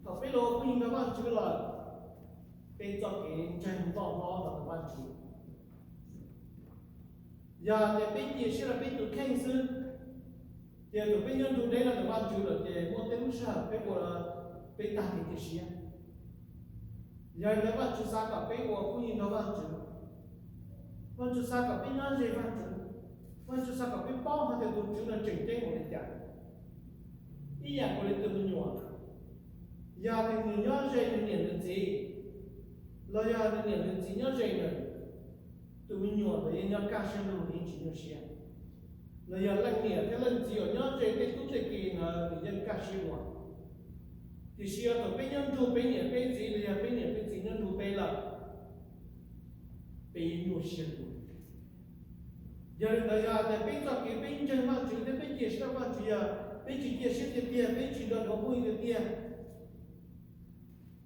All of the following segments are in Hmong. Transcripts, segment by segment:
Thaum peb los ua phooj ywg nrog Vajtswv lawm, peb txoj kev ntseeg loj hlob los ntawm Vajtswv. Yog tias peb cia siab rau peb tus kheej xwb, ces thaum peb nyob nrug deb no ntawm Vajtswv lawm ces muaj tej lub sij hawm peb ua peb tag kev cia siab. Yog li ntawd Vajtswv xav kom peb ua phooj ywg nrog Vajtswv. Vajtswv xav kom peb nyob ze Vajtswv. Vajtswv xav kom peb paub hais tias tus Tswv no tseem ceeb npaum li cas. Ib yam nkaus li tus me nyuam, yog tias nws nyob ze nws niam nws txiv, los yog nws niam nws txiv nyob ze nws, tus me nyuam ntawd yeej nyob kaj siab lug, yeej tsis nyuaj siab. Los yog leej niam thiab leej txiv uas nyob ze tej tub tej ki ntawd nws yeej kaj siab lug. Tiam sis yog thaum peb nyob nrug peb niam peb txiv los yog peb niam peb txiv nyob nrug peb lawm, peb nyuaj siab lug. Yog li ntawd yog tias peb txoj kev peb ntseeg Vajtswv thiab peb cia siab rau Vajtswv, yog peb tsis cia siab tiag tiag, peb tsis nrog nws ua phooj ywg tiag tiag,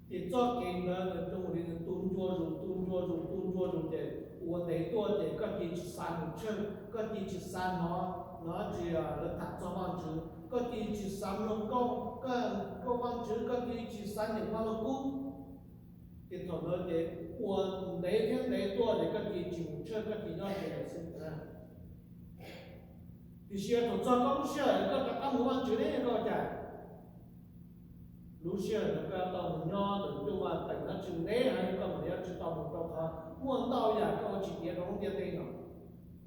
ces txoj kev ntawd nws zoo li nws tu ncua zus, tu ncua zus, tu ncua zus, ces ua ntev tuaj ces koj cia tsis xav mus church, koj cia tsis xav hnov, hnov tsis lawv tham txog Vajtswv, koj cia tsis xav mloog nkauj, nkauj Vajtswv, koj cia tsis xav nyeem Vajluskub. Ces thaum ntawd ces ua ntev thiab ntev tuaj ces koj cia tsis mus church, koj cia nyob ze lawm xwb. Tiam sis yog thaum txog koj lub sij hawm koj rov qab mus Vajtswv ne koj ua cas? Lub sij hawm ntawd koj yuav tau mus nyob ntawm ntuj vaj teem dab tsi ntev heev, koj mam li yuav tsum tau mus, rau qhov muaj ntau yam koj ua tsis tiav rau lub ntiaj teb no.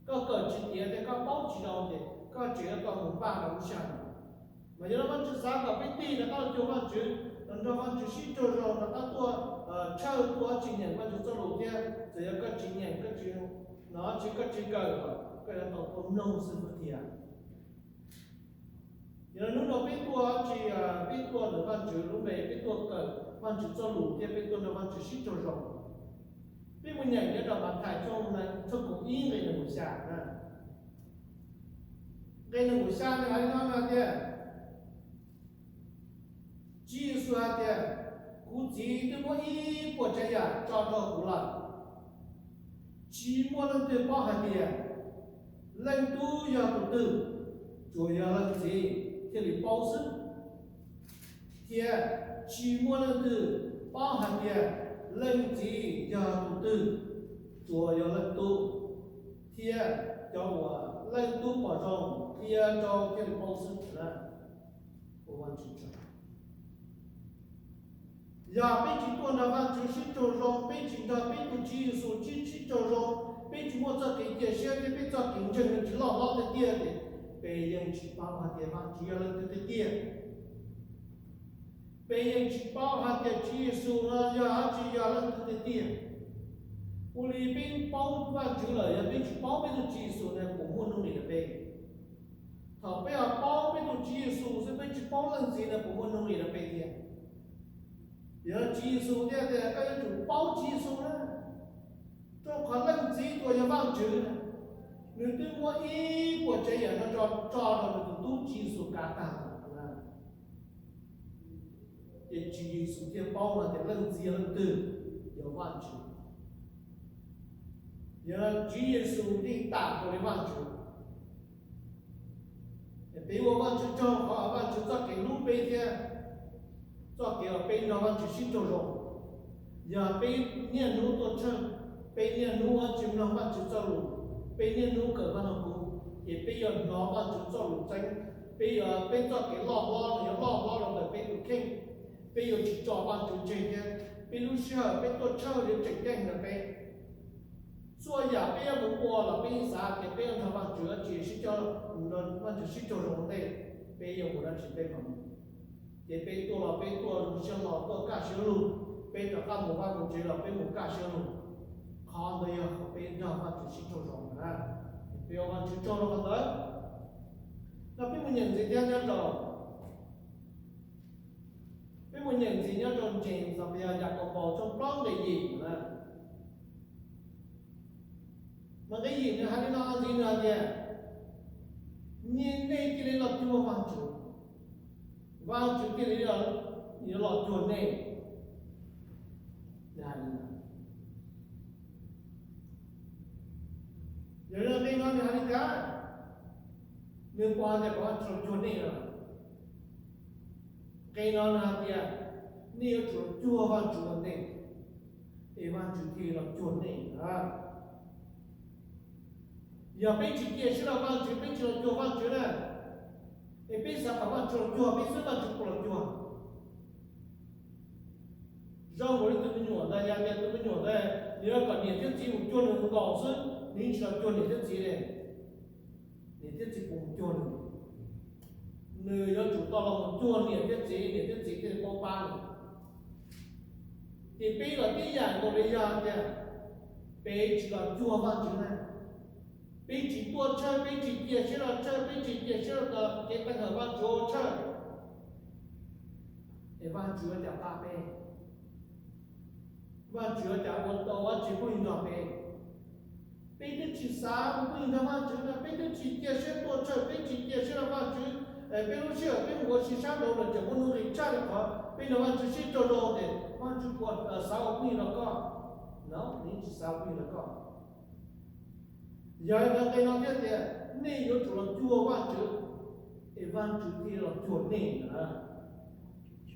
Koj kawm tsis tiav thiab koj paub tsis zoo ces koj tseem yuav tau mus npaj rau lub sij hawm no. Mas yog li Vajtswv xav kom peb tig rov qab los cuag Vajtswv, los nrog Vajtswv sib raug zoo, rov qab tuaj tshawj tuaj tsis nyeem Vajtswv txoj lus thiab, txawm yog koj tsis nyeem, koj tsis, no tsis, koj tsis kawm los koj yuav tau tuaj mloog xwb tiag. Yog li hnub no peb tuaj tsis, peb tuaj ntawm Vajtswv lub npe, peb tuaj kawm Vajtswv txoj lus thiab peb tuaj nrog Vajtswv sib raug zoo. Peb mus nyeem nyob rau Mathais tshooj kaum ib nqe nees nkaum xya na. Nqe nees nkaum xya nws hais li no hais tias, Tswv Yexus hais tias, kuv Txiv twb muab ib puas tsav yam tso rau kuv lawm. Tsis muaj leej twg paub hais tias leej tub yog tus twg, tsuas yog leej txiv thiaj li paub xwb. Thiab tsis muaj leej twg paub hais tias leej txiv yog tus twg, tsuas yog leej tub thiab cov uas leej tub pom zoo qhia rau thiaj li paub xwb na. Ua Vajtswv tsaug. Yog peb tsis tuaj nrog Vajtswv sib raug zoo, peb tsis nrog peb tus Tswv Yexus sib, sib raug zoo, peb tsis muaj txoj kev cia siab thiab peb txoj kev ntseeg tsis loj hlob tiag tiag ces peb yeej tsis paub hais tias Vajtswv yog leej twg tiag tiag. Peb yeej tsis paub hais tias Tswv Yexus no yog dab tsi, yog leej twg tiag tiag. Ua li peb paub Vajtswv lawm, yog peb tsis paub peb tus Tswv Yexus no puas muaj nuj nqis rau peb? Thaum peb ho paub peb tus Tswv Yexus xwb peb tsis paub leej txiv no puas muaj nuj nqis rau peb thiab? Yog Tswv Yexus thiaj tias koj yuav tsum paub Tswv Yexus na, rau qhov leej txiv uas yog Vajtswv, nws twb muab ib puas tsav yam no tso, tso rau nws tus tub Tswv Yexus kav tag lawm. Ces Tswv Yexus thiaj paub hais tias leej txiv yog leej twg, yog Vajtswv. Yog Tswv Yexus yeej tam nkaus li Vajtswv. Peb ua Vajtswv tsaug qhov Vajtswv txoj kev hlub peb thiab txoj kev uas peb nrog Vajtswv sib raug zoo. Yog peb niaj hnub tuaj church, peb niaj hnub tsis mloog Vajtswv txoj lus, peb niaj hnub kawm Vaj Lug Kub, ces peb yuav hnov Vajtswv txoj lus tseeb. Peb yuav, peb txoj kev loj hlob no yuav loj hlob rau ntawm peb tus kheej. Peb yuav tsis tso Vajtswv tseg thiab peb lub sij hawm peb tuaj church yuav tseem ceeb ntawm peb. Txhua yam peb yuav mus ua los peb yeej xav tias peb yuav nrog Vajtswv sib, Vajtswv sib raug zoo ua ntej, peb yuav mus dab tsi peb mam mus. Ces peb tuaj los peb tuaj zoo siab hlo, tuaj kaj siab lug. Peb rov qab mus vaj mus tsev los peb mus kaj siab lug. Qhov ntawd yog qhov peb nrog Vajtswv sib raug zoo na. Peb ua Vajtswv tsaug rau qhov ntawd. No peb mus nyeem ntxiv thiab nyob rau, peb mus nyeem ntxiv nyob rau James los yog Yakaunpaus tshooj plaub nqe yim na. Mas nqe yim nws hais li no ntxiv, nws hais tias, nej cia li los cuag Vajtswv, Vajtswv thiaj li yuav los cuag nej. Nws hais li no. Yog li no nqe no nws hais li cas? Nws puas hais tias kom Vajtswv los cuag nej no? Qee no nws hais tias nej yuav tsum los cuag Vajtswv ua ntej, es Vajtswv thiaj los cuag nej. Yog peb tsis cia siab rau Vajtswv, peb tsis los cuag Vajtswv na, es peb xav kom Vajtswv los cuag peb xwb, Vajtswv puas los cuag? Zoo nkaus li tus me nyuam ntawd, yog tias tus me nyuam ntawd nws yuav kom niam thiab txiv mus cuag nws nkaus xwb, nws yeej tsis los cuag niam thiab txiv li, niam thiab txiv puas mus cuag nws? Nws yuav tsum tau los mus cuag niam thiab txiv, niam thiab txiv thiaj li paub pab nws. Ces peb los tib yam nkaus li, yog tias peb tsis los cuag Vajtswv na, peb tsis tuaj tshawj, peb tsis cia siab rau tshawj, peb tsis cia siab rau kev teev hawm Vajtswv ua tshawj, es Vajtswv yuav cas pab peb? Vajtswv yuav cas ua tau dab tsi pheej nrog peb? Peb twb tsis xav ua pheej nrog Vajtswv na, peb twb tsis cia siab tuaj tshawj, peb tsis cia siab rau Vajtswv, peb lub sij hawm peb mus ua si sab nraud lawm tseem muaj nuj nqis tshaj li qhov peb nrog Vajtswv sib raug zoo, ces Vajtswv puas xav ua pheej rau koj? No, nws yeej tsis xav ua pheej rau koj. Yog li ntawd qee no thiaj tias nej yuav tsum los cuag Vajtswv, es Vajtswv thiaj los cuag nej na.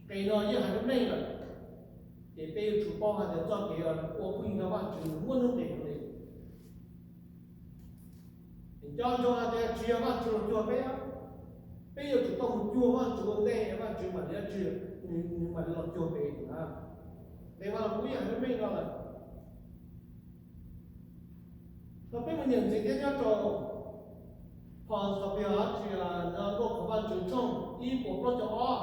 Qee no yeej hais rau nej lawm, ces peb yuav tsum paub hais tias txoj kev ua pheej nrog Vajtswv nws muaj nuj nqis li. Nco ntsoov hais tias tsis yog Vajtswv los cuag peb, peb yuav tsum tau mus cuag Vajtswv ua ntej, Vajtswv mam li, nws mam li los cuag peb na. Qee no kuv yeej hais rau nej no lawm. Thaum peb mus niam ntxiv thiab nyob rau phau Xabias, tsis, Nkauj Qhov Vajtswv tshooj ib puas plaub caug ob,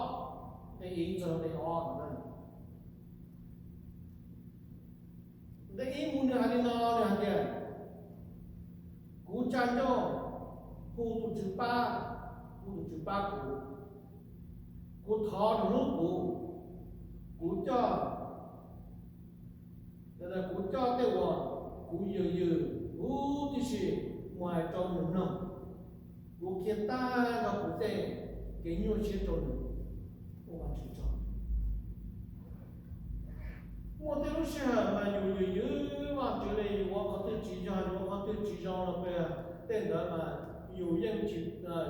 nqe ib txog nqe ob na. Nqe ib mus nws hais li no, nws hais tias, kuv tsa ncauj hu tus Tswv pab, hu tus Tswv pab kuv. Kuv thov nws hlub kuv, kuv coj, kuv coj tej uas kuv yws yws huv tib si mus hais rau nws mloog. Kuv qhia tag nrho kuv tej kev nyuaj siab rau nws. Ua Vajtswv tsaug. Muaj tej lub sij hawm mas yus yws yws Vajtswv li, yus ua qhov twg tsis yog, yus ua qhov twg tsis zoo los pes, tej ntawd mas yus yeej tsis,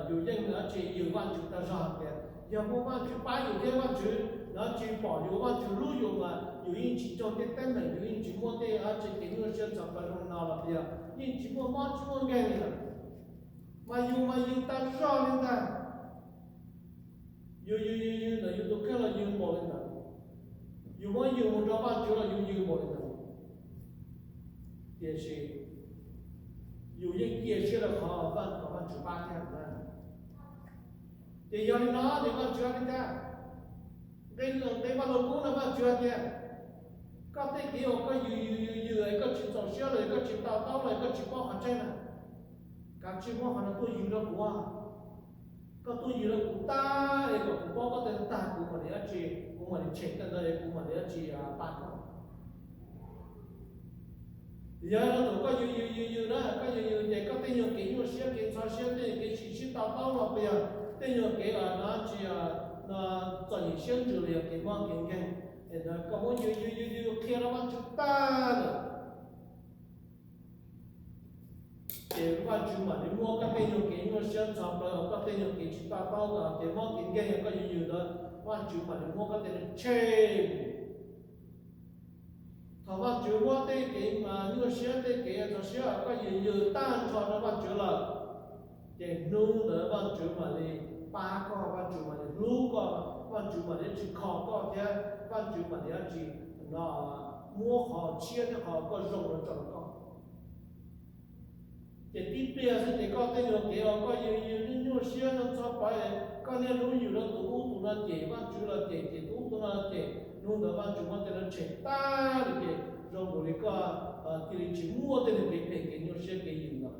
yus yeej tsis yws Vajtswv tag zog tias yog muaj Vajtswv pab yus thiab Vajtswv no tsis pom yus, Vajtswv hlub yus mas yus yeej tsis raug tej teeb meem, yus yeej tsis muaj tej dab tsi kev nyuaj siab txog plaws zoo no los pes, yeej tsis muaj mob tsis muaj nkeeg li lawm. Mas yus mas yws tag zog li ntag. Yus yws yws yws ntawm yus tus kheej los yws npaum li ntawd, yus muab yws mus rau Vajtswv los yus yws npaum li ntawd. Tiam sis yus yeej cia siab rau qhov Vaj, kom Vajtswv pab thiab na. Ces yog li no ces Vajtswv hais li cas? Nqe, nqe Vaj Lug Kub no Vajtswv hais tias, koj tej kev uas koj yws yws yws yws es koj tsis txaus siab los, koj tsis to taub los, koj tsis paub qhov tseeb na, kav tsij muab qhov no tuaj yws rau kuv. Koj tuaj yws rau kuv tag es kom kuv paub koj tej no tag, kuv mam li dab tsi, kuv mam li tshem tej ntawd es kuv mam li dab tsi pab koj. Yog no thaum koj yws yws yws yws na, koj yws yws ces koj tej nyuag kev nyuaj siab, kev ntxhov siab, tej nyuag kev sim sib to taub los pes, tej nyuag kev no tsis, no txom nyem siab ntsws los yog kev mob kev nkeeg, es ntawd koj muab yws yws yws yws qhia rau Vajtswv tag lawm, ces Vajtswv mam li muab koj tej nyuag kev nyuaj siab ntxhov plaws, koj tej nyuag kev tsis to taub, kev mob kev nkeeg koj yws yws ntawd, Vajtswv mam li muab koj tej no tshem. Thaum Vajtswv muab tej kev nyuaj siab, tej kev ntxhov siab koj yws yws tag nrho rau Vajtswv lawm, ces hnub ntawd Vajtswv mam li pab koj, Vajtswv mam li hlub koj, Vajtswv mam li tsis kho koj thiab Vajtswv mam li dab tsi, no, muab qhov tshiab thiab qhov koj zoo no tso rau koj. Ces tib pliag xwb ces koj tej nyuag kev uas koj yws yws nyuaj nyuaj siab no txhob pab, koj niaj hnub yws rau tus ub tus no cem, Vajtswv los cem, cem tus ub tus no cem, hnub ntawd Vajtswv muab tej no tshem tag lawm ces zoo nkaus li koj cia li tsis muaj tej nyuag kev phem kev nyuaj siab kev yws ntawd.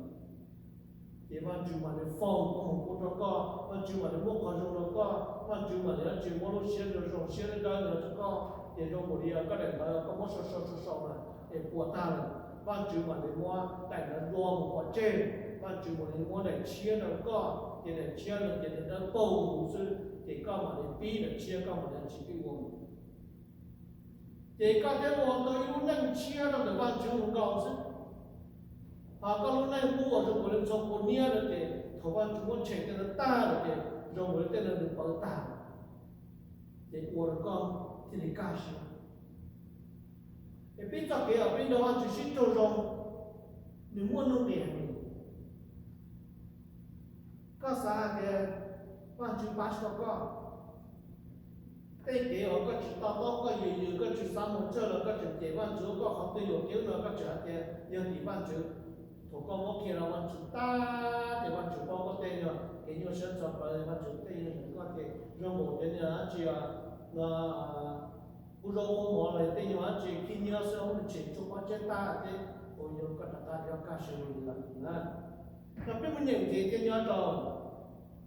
Ces Vajtswv mam li foom koob hmoov pub rau koj, Vajtswv mam li muab qhov zoo rau koj, Vajtswv mam li dab tsi muab lub siab zoo zoo siab dawb dawb ntawd rau koj, ces zoo nkaus li koj daim ntawd koj muab sau sau sau sau na, es puas tag lawm, Vajtswv mam li muab daim ntawd dua mus pov tseg, Vajtswv mam li muab daim tshiab rau koj, ces daim tshiab no ces nws dawb paug huv xwb, ces koj mam li pib daim tshiab, koj mam li tsis pib ua. Ces koj thiaj ua tau ib lub neej tshiab rau ntawm Vajtswv mus nkaus xwb. Ho koj lub neej ua zoo nkaus li ntxhov kua niab no ces thaum Vajtswv muab tshem tej ntawd tag lawm ces zoo nkaus li tej ntawd nws pawv tag. ces ua rau koj thiaj li kaj siab. Es peb txoj kev uas peb nrog Vajtswv sib raug zoo, nws muaj nuj nqis heev. Koj xav hais tias Vajtswv pab tsis tau koj, tej kev uas koj tsis to taub, koj yws yws, koj tsis xav mus tsawg los koj tseem cem Vajtswv, koj qhov twg yuam kev no koj tseem hais tias yog tim Vajtswv. Thaum koj muab qhia rau Vajtswv tag ces Vajtswv paub koj tej nyuag kev nyuaj siab txog plaws, Vajtswv tej yog koj ces zoo nkaus cov niag dab tsi no, kuv zoo ua mov los tej nyuag dab tsi khib nyiab xwb, muab nws tshem tsuj pob tseb tag ces ua rau koj rov qab yuav kaj siab li lawm na. Yog peb mus nyeem ntxiv thiab nyob rau,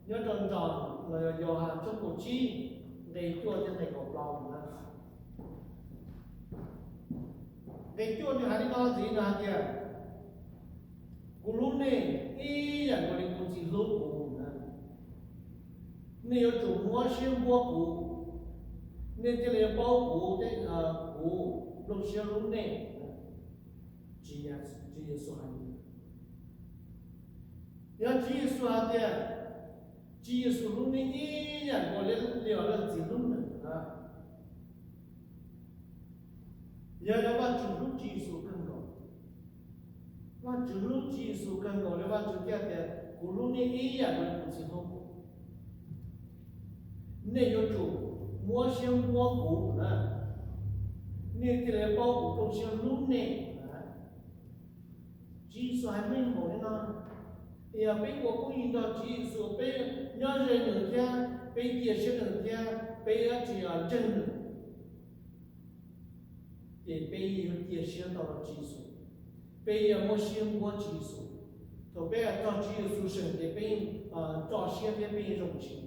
nyob rau nrog los yog Yauhas tshooj kaum tsib nqe cuaj thiab nqe kaum plaub na. Nqe cuaj nws hais li no ntxiv, nws hais tias, kuv hlub nej ib yam nkaus li kuv txiv hlub kuv na. Nej yuav tsum muab siab npuab kuv, nej thiaj li paub kuv, kuv nplooj siab hlub nej. Tswv Yexus hais li. Yog Tswv Yexus hais tias, Tswv Yexus hlub nej ib yam nkaus li leej txiv hlub nws na. Yog li Vajtswv hlub Tswv Yexus kawg nkaus. Vajtswv hlub Tswv Yexus kawg nkaus li Vajtswv thiaj tias, kuv hlub nej ib yam nkaus li kuv txiv hlub kuv. Nej yuav tsum muab siab npuab kuv na, nej thiaj li paub kuv nplooj siab hlub nej na. Tswv Yexus hais meej npaum li no. Yog peb ua phooj ywg nrog Tswv Yexus, peb nyob ze nws thiab peb cia siab nws thiab peb tsis ntseeg nws, ces peb yuav cia siab tau rau Tswv Yexus, peb yuav muab siab npuab Tswv Yexus. Thaum peb txog Tswv Yexus seem ces peb tso siab thiab peb zoo siab.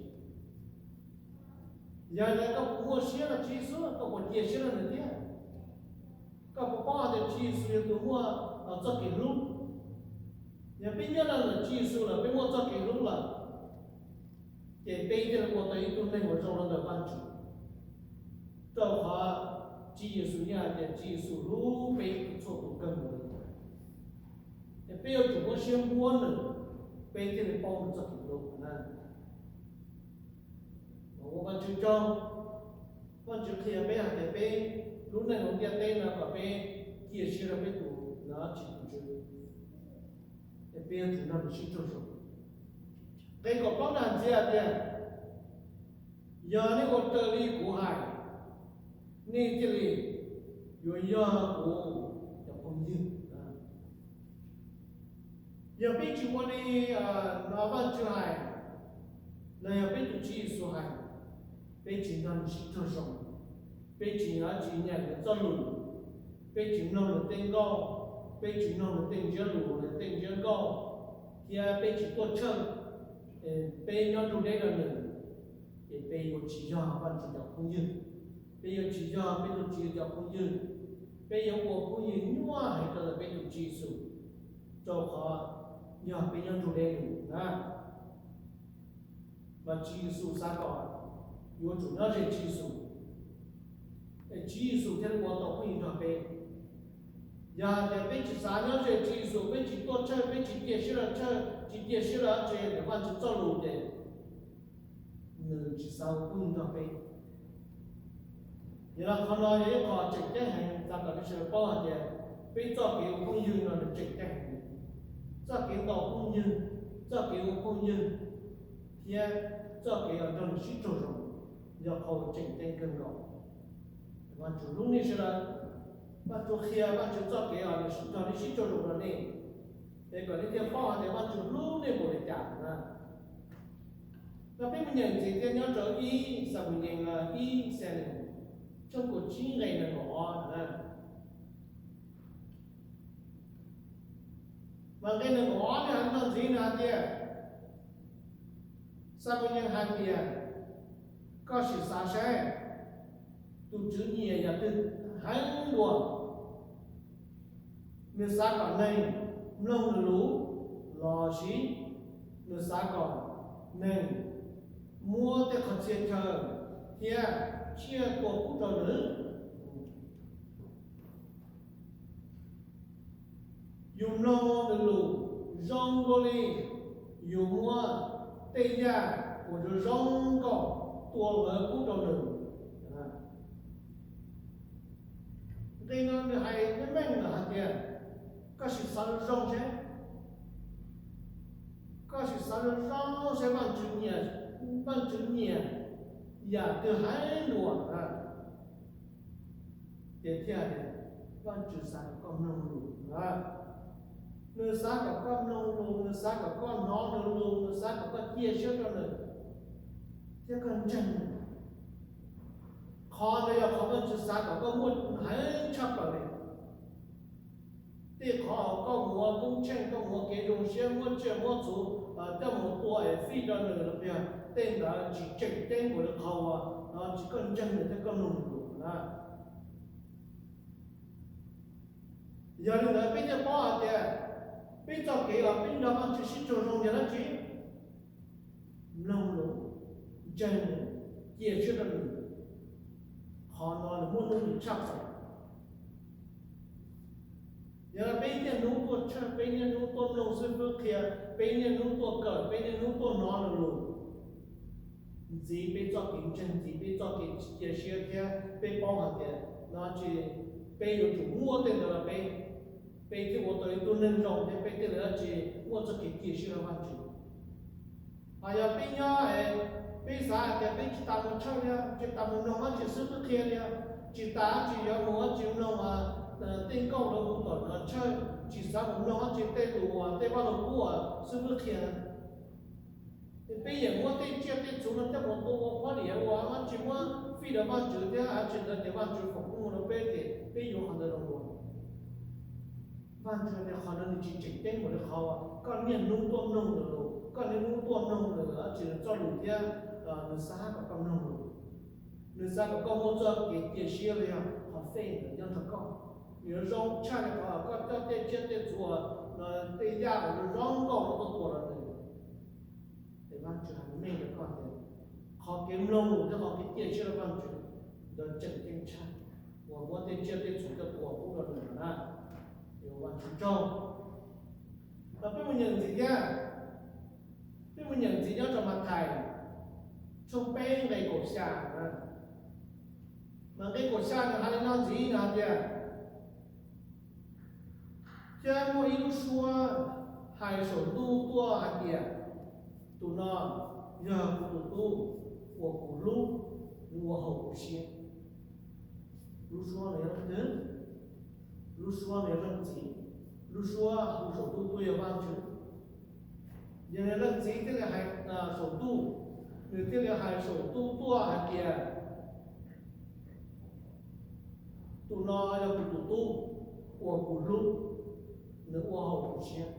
Yog li koj puas muaj siab rau Tswv Yexus, koj puas cia siab rau nws thiab? Koj puas paub hais tias Tswv Yexus yog tus muaj txoj kev hlub? Yog peb nyob rau ntawm Tswv Yexus lawm peb muaj txoj kev hlub lawm, ces peb thiaj li ua tau ib tug neeg uas zoo rau ntawm Vajtswv. Rau qhov Tswv Yexus yeej hais tias Tswv Yexus hlub peb txhua tus kawg nkaus li. Es peb yuav tsum muab siab npuab nws, peb thiaj li paub nws txoj kev hlub na. Ua Vajtswv tsaug, Vajtswv qhia peb hais tias peb lub neej hauv ntiaj teb no kom peb cia siab rau peb tus no tsis tus Tswv, es peb yuav tsum nrog nws sib raug zoo. Nqe kaum plaub dag ntxiv hais tias, yog nej ua raws li kuv hais, nej thiaj li yuav yog kuv cov phooj ywg. Yog peb tsis ua li no Vajtswv hais, los yog peb tus Tswv Yexus hais, peb tsis nrog nws sib raug zoo, peb tsis, tsis nyeem nws txoj lus, peb tsis mloog nws tej nkauj, peb tsis mloog nws tej ntsiab lus, nws tej ntsiab nkauj, thiab peb tsis tuaj tshawj, peb nyob nrug deb rau nws, ces peb yuav tsis yog Vajtswv cov phooj ywg, peb yuav tsis yog peb tus Tswv cov phooj ywg, peb yuav ua phooj ywg nyuaj heev rau ntawm peb tus Tswv Yexus, rau qhov yog peb nyob nrug deb nws na. Mas Tswv Yexus xav kom yuav tsum nyob ze Tswv Yexus, es Tswv Yexus thiaj li ua tau phooj ywg nrog peb. Yog hais tias peb tsis xav nyob ze Tswv Yexus, peb tsis tuaj tshawj, peb tsis cia siab rau tshawj, tsis cia siab rau tsev ntawm Vajtswv txoj lus ces nws tsis xav ua phooj ywg nrog peb. Yog li qhov no yog ib qho tseem ceeb heev, xav kom peb sawv daws paub hais tias peb txoj kev ua phooj ywg no nws tseem ceeb heev. Txoj kev ntaus phooj ywg, txoj kev ua phooj ywg, thiab txoj kev uas nrog nws sib raug zoo, yog qhov uas tseem ceeb kawg nkaus. Vajtswv hlub nej sawv daws, Vajtswv qhia Vajtswv txoj kev uas nws nrog nej sib raug zoo rau nej, es kom nej thiaj paub hais tias Vajtswv hlub nej npaum li cas na. No peb mus nyeem ntxiv thiab nyob rau ib Xamuyees, ib Xamuyees tshooj kaum tsib nqe nees nkaum ob na. Mas nqe nees nkaum ob nws hais no ntxiv, nws hais tias, Xamuyees hais tias, koj sim xav saib, tus Tswv nyiam yam twg heev dua? Nws xav kom neeg mloog nws lus, los sis nws xav kom neeg muab tej qhov txhia chaw thiab tsiaj tua pub rau nws? Yus mloog nws lus zoo dua li yus muab tej yaj uas zoo zoo nkauj tua lawv pub rau nws, Nqe no nws hais meej meej lawm hais tias, koj sim xav zoo zoo seb, koj sim xav zoo zoo seb Vajtswv nyiam, Vajtswv nyiam yam twg heev dua na. Ces thiaj tias, Vajtswv xav kom koj mloog lus na. Nws xav kom koj mloog lus, nws xav kom koj hnov nws lus, nws xav kom koj cia siab rau nws thiab koj ntseeg nws. Qhov ntawd yog qhov Vajtswv xav kom koj muaj heev tshaj plaws li. Tej qhov koj mus ua koob tsheej, koj mus ua kev zoo siab muab tsiaj muab txhu coj mus tua es fij rau nws los yog tej ntawd tsis tseem ceeb npaum li qhov uas no tsis koj ntseeg nws thiab koj mloog nws lus na. Yog li ntawd peb thiaj paub hais tias peb txoj kev uas peb nrog Vajtswv sib raug zoo yog dab tsi? Mloog lus, ntseeg nws, cia siab rau nws. Qhov no nws muaj nuj nqis tshaj plaws. Yog peb niaj hnub tuaj tshawj, peb niaj hnub tuaj mloog Xib Fwb qhia, peb niaj hnub tuaj kawm, peb niaj hnub tuaj hnov nws lus, ntxiv peb txoj kev ntseeg, ntxiv peb txoj kev cia siab thiab peb paub hais tias no tsis, peb yuav tsum muaj tej ntawd los peb, peb thiaj ua tau ib tug neeg zoo thiab peb thiaj li dab tsi muaj txoj kev cia siab rau Vajtswv. Ho yog peb nyob, peb xav hais tias peb tsis tas mus tshawj li, tsis tas mus mloog dab tsi Xib Fwb qhia li, tsis tas dab tsi yuav mus dab tsi mloog tej nkauj los hu tom no tshawj, tsis xav mus mloog dab tsi tej lus uas tej vaj lug kub uas Xib Fwb qhia, es peb yeej muab tej tsiaj tej txhu no coj mus tua ua phob diav ua dab tsi muab fij rau Vajtswv thiab dab tsi ntawd ces Vajtswv foom koob hmoov rau peb ces peb yuav qhov ntawd los ua. Vajtswv tias qhov ntawd nws tsis tseem ceeb npaum li qhov uas koj niaj hnub tuaj mloog nws lus, koj niaj hnub tuaj mloog nws dab tsi nws txoj lus thiab nws xav kom koj mloog lus. Nws xav kom koj muaj txoj kev cia siab los yog qhov faith ntawd nyob nrog koj. Nws yuav zoo tshaj li qhov koj coj tej tsiaj tej txhu, tej yaj uas zoo nkauj los tuaj tua rau nws. Ces Vajtswv hais meej rau koj tias qhov kev mloog lus thiab qhov kev cia siab rau Vajtswv ntawd tseem ceeb tshaj uas muab tej tsiaj tej txhu coj tua pub rau nws na. Yuav Vajtswv tsaug. Mas peb mus nyeem ntxiv thiab, peb mus nyeem ntxiv nyob rau Mathais tshooj peb nqe kaum xya. Mas nqe kaum xya nws hais li no ntxiv, nws hais tias, thiab muaj ib lub suab hais saum ntuj tuaj hais tias, tus no yog kuv tus tub uas kuv hlub, nws ua haum kuv siab. Lub suab no yog leej twg? Lub suab no yog leej txiv. Lub suab hu saum ntuj tuaj yog Vajtswv. Yog li leej txiv thiaj li hais saum ntuj, nws thiaj li hais saum ntuj tuaj hais tias, tus no yog kuv tus tub uas kuv hlub, nws ua haum kuv siab.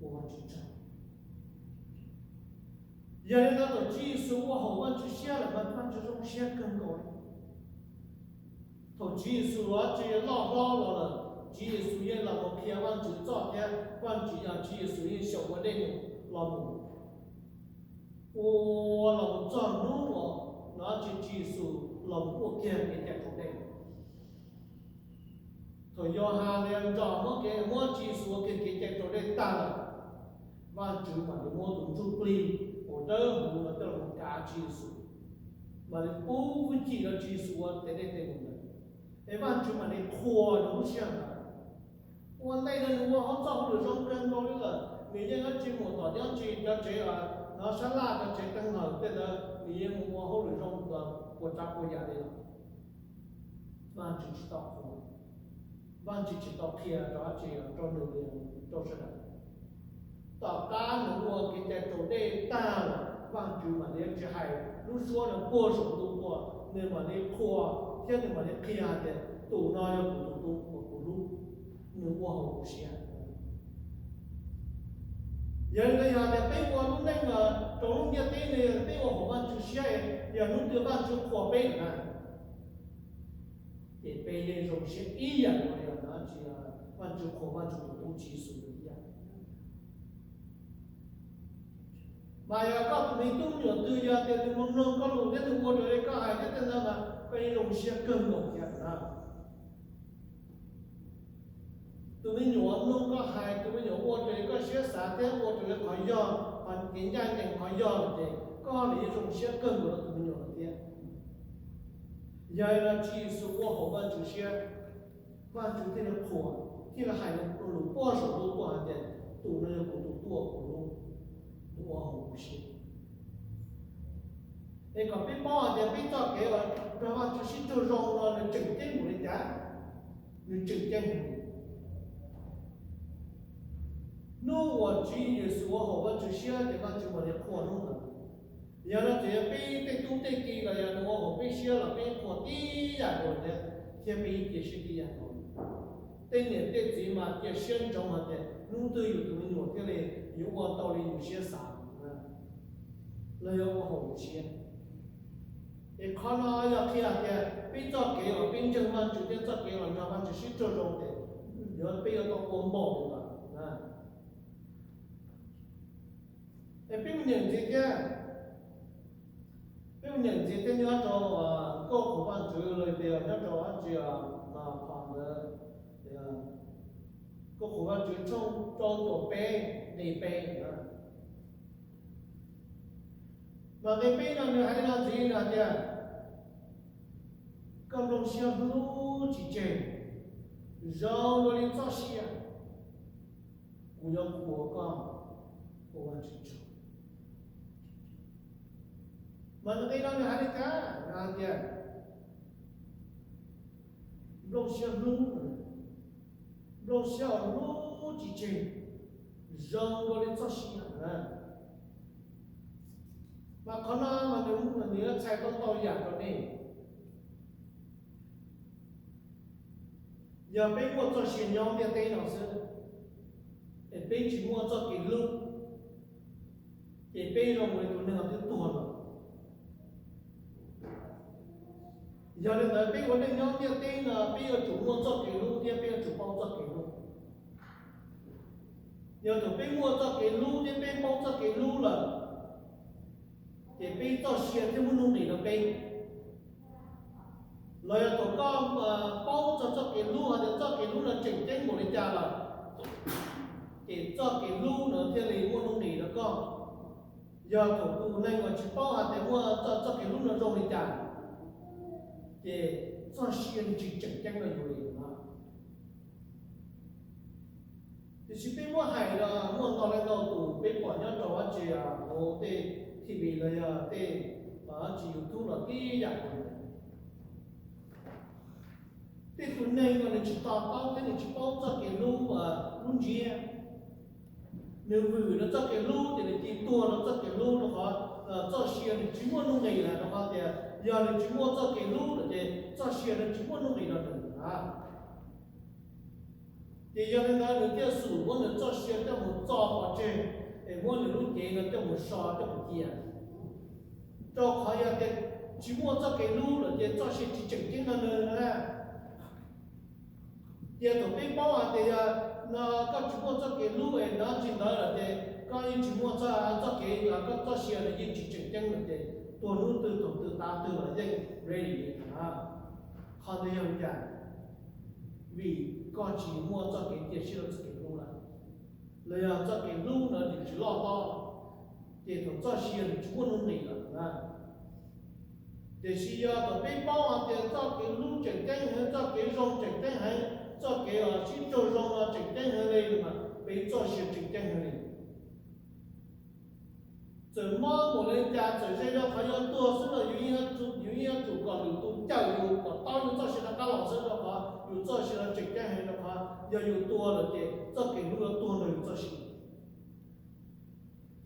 Ua Vajtswv tsaug. Yog li no thaum Tswv Yexus ua haum Vajtswv siab lawm mas Vajtswv zoo siab kawg nkaus li. Thaum Tswv Yexus los tsis loj hlob los lawm, Tswv Yexus yeej los mus qhia Vajtswv txoj thiab Vajtswv yog Tswv Yexus yeej xyaum ua dej num los mus, ua los mus txog hnub uas no tsis Tswv Yexus los mus ua kiag kev cai raus dej. Thaum Yauhas nws nrog muab kev muab Tswv Yexus ua kiag kev cai raus dej tag lawm, Vajtswv mam li muab tus ntsuj plig uas dawb huv no coj los kav Tswv Yexus, mam li pub hwj chim rau Tswv Yexus ua tes dej tes num ntawd, es Vajtswv mam li qhuas nws lub siab ntawd. Ua ntej no nws ua hauj txoj hauj lwm zoo kawg nkaus li lawm, nws yeej dab tsi mus tom nyob tsis cov tsev no sab laj cov tsev teev hawm tej ntawd nws yeej mus ua hauj lwm zoo puas tsav puas yam li lawm. Vajtswv tsis tau qhuas, Vajtswv tsis tau qhia rau dab tsi rau nws li rau sawv daws. Tom qab nws ua kev cai raus dej tag lawm, Vajtswv mam li tsis hais lub suab no puag saum ntuj tuaj, nws mam li qhuas thiab nws mam li qhia hais tias tus no yog kuv tus tub uas kuv hlub, nws ua haum kuv siab. Yog li ntawd yog tias peb ua lub neej rau lub ntiaj teb no yog peb ua haum Vajtswv siab, yog hnub twg Vajtswv qhuas peb lawm na, ces peb yeej zoo siab ib yam nkaus li os, Vajtswv qhuas Vajtswv tus tub Tswv Yexus ib yam. Mas yog koj tus me tub me nyuam twg yog tias nws mloog mloog koj lus thiab nws ua raws li koj hais thiab tej ntawd mas koj yeej zoo siab kawg nkaus thiab na. Tus me nyuam mloog koj hais, tus me nyuam ua raws li koj siab xav thiab ua raws li qhov yog, qhov kev ncaj ncees qhov yog lawm ces koj los yeej zoo siab kawg nkaus rau tus me nyuam lawm thiab. Yog li no Tswv Yexus ua haum Vajtswv siab, Vajtswv thiaj li qhuas, thiaj li hais lus puag saum ntuj tuaj hais tias, tus no yog kuv tus tuaj kuv hlub, nws ua haum kuv siab. Es kom peb paub hais tias peb txoj kev uas nrog Vajtswv sib raug zoo no nws tseem ceeb npaum li cas, nws tseem ceeb heev. Hnub uas Tswv Yexus ua haum Vajtswv siab ces Vajtswv mam li qhuas hnub ntawd. Yog no ces yog peb tej tub tej ki los yog nws ua haum peb siab los peb qhuas tib yam nkaus thiab, thiab peb cia siab tib yam nkaus. Tej niam tej txiv mas cia siab ntsoov hais tias hnub twg yus tus me nyuam thiaj li yuav ua tau li yus siab xav, los yog ua haum yus siab. Es qhov no yog qhia hais tias peb txoj kev uas peb ntseeg Vajtswv thiab txoj kev uas nrog Vajtswv sib raug zoo ces yuav peb yuav tau ua npaum li ntawd. Es peb mus nyeem ntxiv thiab, peb mus nyeem ntxiv thiab nyob rau Nkauj Qhuas Vajtswv los tias nyob rau dab tsi, phom ntawd, Nkauj Qhuas Vajtswv tshooj rau caum peb nqe peb na. Mas nqe peb no nws hais li no ntxiv no tias, koj nplooj siab hlub tsis tseg, zoo dua li txoj sia, kuv yuav qhuas koj ua Vajtswv tsaug. Mas nqe no nws hais li cas? Nws hais tias, nplooj siab hlub, nplooj siab uas hlub tsis tseg, zoo dua li txoj sia na. Mas qhov no mas nws, nws yuav txhais tau ntau yam rau nej. Yog peb muaj txoj sia nyob ntiaj teb no xwb, es peb tsis muaj txoj kev hlub, ces peb zoo li tus neeg uas twb tuag lawm. Yog li ntawd peb ua neej nyob ntiaj teb no peb yuav tsum muaj txoj kev hlub thiab peb yuav tsum paub txoj kev hlub. Yog thaum peb muaj txoj kev hlub thiab peb paub txoj kev hlub lawm, ces peb txoj sia thiaj muaj nuj nqis rau peb. Los yog thaum koj paub txog txoj kev hlub hais tias txoj kev hlub no tseem ceeb npaum li cas lawm, ces txoj kev hlub no thiaj li muaj nuj nqis rau koj. Yog thaum tus neeg uas tsis paub hais tias muaj txoj, txoj kev hlub no zoo li cas, ces txoj sia nws tsis tseem ceeb rau yus li no. Tiam sis peb muab hais los muaj ntau leej ntau tus peb pom nyob rau dab tsi, hauv tej T V los yog tej dab tsi YouTube los tib yam nkaus. Tej tus neeg uas nws tsis to taub thiab nws tsis paub txoj kev hlub, hlub ntsiab, nws vwm rau txoj kev hlub ces nws cia tuag rau txoj kev hlub rau qhov txoj sia nws tsis muaj nuj nqis lawm, rau qhov tias yog nws tsis muaj txoj kev hlub lawm ces txoj sia nws tsis muaj nuj nqis rau nws na. Ces yog li ntawd nws thiaj xum muab nws txoj sia coj mus txo pov tseg, es muab nws lub cev no coj mus so coj mus cia. Rau qhov yog tias tsis muaj txoj kev hlub lawm ces txoj sia tsis tseem ceeb rau nws na. Ces thaum peb paub hais tias yog no koj tsis muaj txoj kev hlub es dab tsi ntawd lawm ces koj yeej tsis muaj txoj, txoj kev, koj txoj sia nws yeej tsis tseem ceeb lawm ces tuag hnub twg thaum twg tav twg los yeej ready li na. Qhov ntawd yog li cas? Vim koj tsis muaj txoj kev cia siab rau txoj kev hlub lawm, los yog txoj kev hlub ntawd nws tsis loj hlob, ces thaum txoj sia nws tsis muaj nuj nqis lawm na. Tiam sis yog thaum peb paub hais tias txoj kev hlub tseem ceeb heev, txoj kev zoo tseem ceeb heev, txoj kev uas sib raug zoo no tseem ceeb heev li mas peb txoj sia tseem ceeb heev li. Txawm mob npaum li cas, txawm ze rau qhov yuav tuag xwb los yus yeej yuav tsum kom lwm tus cawm yus kom tau yus txoj sia rov qab los xwb, rau qhov yus txoj sia no tseem ceeb heev, rau qhov yog yus tuag lawm ces txoj kev hlub yuav tuag ntawm yus txoj sia.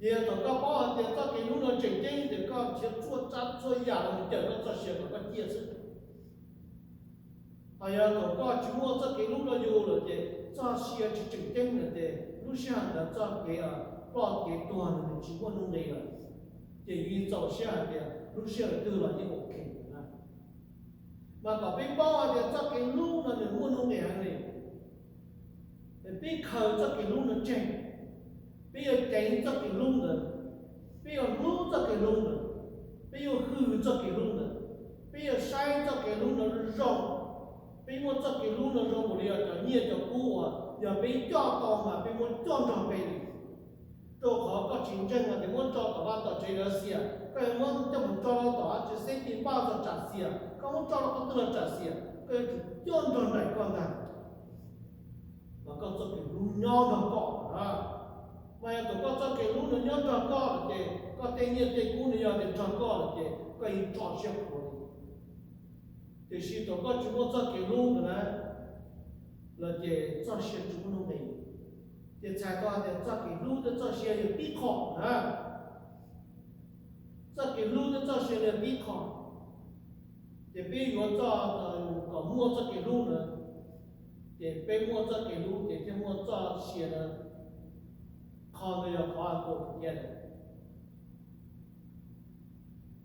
Ces yog thaum koj paub hais tias txoj kev hlub no tseem ceeb ces koj nrhiav txhua tsav txhua yam los cawm koj txoj sia kom koj ciaj xwb. Ho yog thaum koj tsis muaj txoj kev hlub rau yus lawm ces txoj sia tsis tseem ceeb lawm ces lub sij hawm ntawd txoj kev ploj kev tuag nws tsis muaj nuj nqis lawm. Ces yus txaus siab hais tias lub sij hawm twg los yeej ok na. Mas kom peb paub hais tias txoj kev hlub no nws muaj nuj nqis heev li. Peb khaws txoj kev hlub no tseg, peb yuav ceev txoj kev hlub ntawd, peb yuav hlub txoj kev hlub ntawd, peb yuav hwm txoj kev hlub ntawd, peb yuav saib txoj kev hlub no zoo. Peb muaj txoj kev hlub no zoo npaum li cov nyiaj cov kub uas yog peb coj tau mas peb muab coj nrog peb li. Rau qhov koj tsis ntseeg hais tias muab tso tom vaj tom tsev lawv xiam, koj yuav muab coj mus tso rau tom dab tsi xeb ti npaj txog tsam xias, koj muab tso rau qhov twg los tsam xias, koj yuav tsum coj nrog nraim koj ntag. Mas koj txoj kev hlub nyob nrog koj na. Mas yog thaum koj txoj kev hlub nws nyob nrog koj lawm ces koj tej nyiaj tej kub nws yog tias nrog koj lawm ces koj yeej tso siab qhuav li. Tiam sis thaum koj tsis muaj txoj kev hlub ntawd na, los ces txoj sia tsis muaj nuj nqis. Ces txhais tau hais tias txoj kev hlub thiab txoj sia yog tib qho na. Txoj kev hlub thiab txoj sia yog tib qho. Ces peb yuav txoj, kom muaj txoj kev hlub na, ces peb muaj txoj kev hlub ces thiaj muaj txoj sia na. Qhov ntawd yog qhov kuv tias,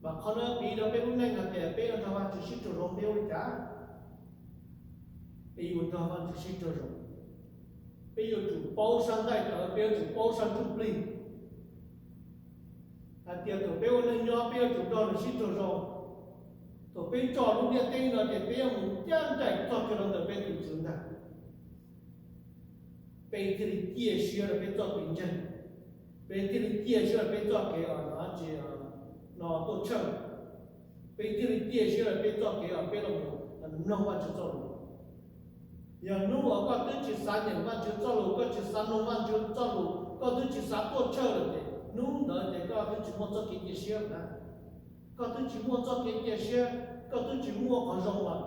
mas qhov no piv rau peb lub neej hais tias peb yuav nrog Vajtswv sib raug zoo peb ua li cas? Peb yuav nrog Vajtswv sib raug zoo, peb yuav tsum paub sab nqaij tawv, peb yuav tsum paub sab ntsuj plig hais tias thaum peb ua neej nyob peb yuav tsum nrog nws sib raug zoo. Thaum peb tso lub ntiaj teb no ces peb yuav mus ncaj nraim txog kiag rau ntawm peb tus Tswv ntag. Peb thiaj li ciaj siab rau peb txoj kev ntseeg, peb thiaj li ciaj siab rau peb txoj kev no tsis, no tuaj tshawj, peb thiaj li ciaj siab rau peb txoj kev peb los mloog Vajtswv txoj lus. Yog hnub uas koj twb tsis xav nyeem Vajtswv txoj lus, koj tsis xav mloog Vajtswv txoj lus, koj twb tsis xav tuaj tshawj lawm ces hnub ntawd ces koj twb tsis muaj txoj kev cia siab na. Koj twb tsis muaj txoj kev cia siab, koj twb tsis muaj qhov zoo lawm.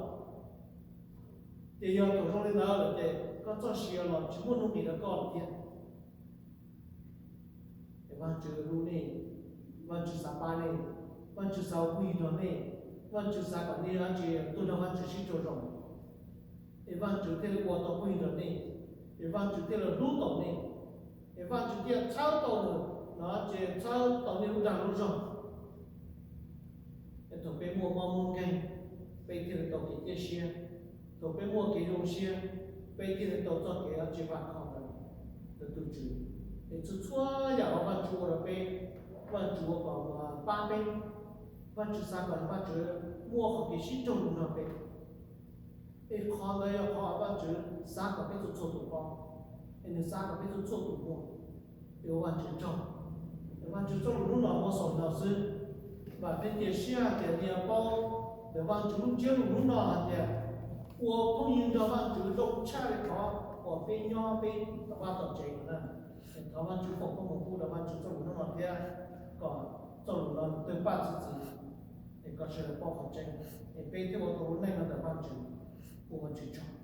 Ces yog thaum zoo li ntawd lawm ces koj txoj sia los tsis muaj nuj nqis rau koj lawm thiab. Es Vajtswv hlub nej, Vajtswv xav pab nej, Vajtswv xav ua phooj ywg nrog nej, Vajtswv xav kom nej dab tsi tuaj nrog Vajtswv sib raug zoo, es Vajtswv thiaj li ua tau phooj ywg nrog nej, es Vajtswv thiaj li hlub tau nej, es Vajtswv thiaj txhawb tau nws, no ces txhawb tau nej lub dag lub zog. Es thaum peb muaj mob muaj nkeeg, peb thiaj li tau kev cia siab. Thaum peb muaj kev zoo siab, peb thiaj li tau txoj kev tsis vam khom ntawm tus Tswv. Es txhua txhua yam uas Vajtswv ua rau peb, Vajtswv ua kom pab peb, Vajtswv xav kom Vajtswv muaj qhov kev sib raug zoo nrog peb. Es qhov ntawd yog qhov Vajtswv xav kom peb txhua txhua tus paub, es nws xav kom peb txhua txhua tus muaj. Es ua Vajtswv tsaug, es Vajtswv txoj lus hnub no muab xaus li no xwb. Vam peb cia siab hais tias nej yuav paub ntawm Vajtswv lub ntsiab lus hnub no hais tias ua phooj ywg nrog Vajtswv zoo tshaj li qhov uas peb nyob peb tom vaj tom tsev no na. Es thov Vajtswv foom koob hmoov pub rau Vajtswv txoj lus hnub no thiab kom txoj lus no nws tawg paj txi txiv, es kom sawv daws paub qhov tseeb, es peb thiaj ua tau lub neej no ntawm Vajtswv. Ua Vajtswv tsaug.